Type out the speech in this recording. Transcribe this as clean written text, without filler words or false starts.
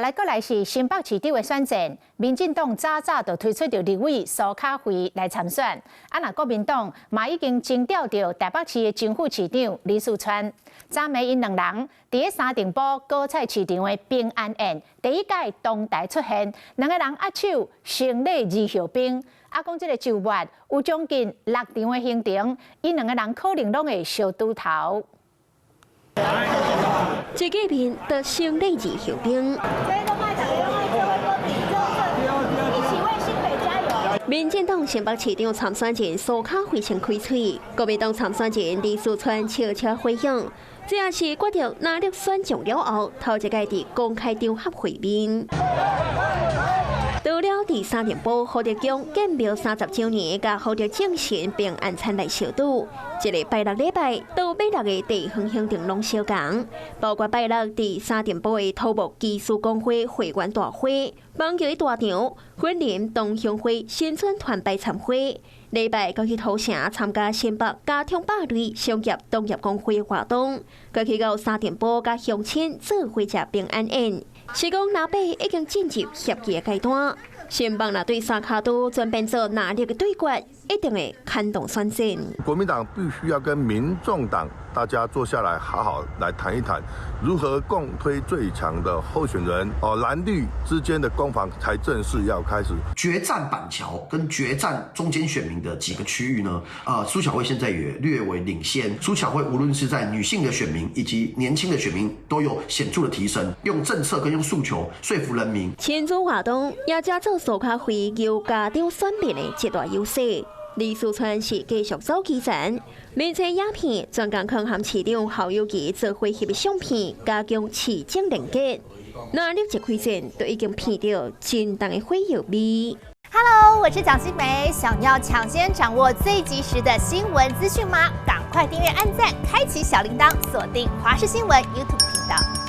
來閣來是新北市長的選戰，民進黨早早就推出著立委蘇卡慧來參選，啊若國民黨嘛已經徵調著台北市的前副市長李四川。昨暝𪜶兩人佇咧三重埔果菜市場的平安宴第一擺同台出現，兩个人握手，成禮二後兵。啊，講這个週末有將近六場的行程，𪜶兩个人可能攏會相拄頭。一見面就成禮二後兵。一起為新北加油！民進黨新北市長參選人蘇卡慧先開喙，國民黨參選人李四川悄悄回應，這也是決定藍綠選戰了後，頭一擺佇公開場合會面。除了佇三重埔福德宮建廟30週年，佮福德正神平安餐來相拄，這个拜六禮拜到尾六个地方行程攏相仝，包括拜六佇三重埔的土木技師公會會員大會，網球大場，雲林同鄉會新春團拜餐會，禮拜閣去土城參加新北家庭百類商業同業公會活動，閣去到三重埔佮鄉親做伙食平安宴。是講藍白已經進入協議的階段，新北若對三跤都轉變做藍綠的對決，一定會牽動選戰。國民黨必須要跟民眾黨大家坐下來，好好來談一談，如何共推最強的候選人。哦，藍綠之間的攻防才正式要開始。決戰板橋跟決戰中間選民的幾個區域呢？蘇巧慧現在也略為領先。蘇巧慧無論是在女性的選民以及年輕的選民都有顯著的提升，用政策跟用訴求說服人民。親子活動也成做蘇卡慧由家長選民的一大優勢。李四川是繼續走基層，面冊影片專工囥和市長侯友宜做伙翕的相片，加強市政連結。藍綠一開戰，就已經聞著真重的火藥味。 Hello，我是蔣新梅，想要搶先掌握最及時的新聞資訊嗎？趕快訂閱、按讚、開啟小鈴鐺，鎖定華視新聞 YouTube 頻道。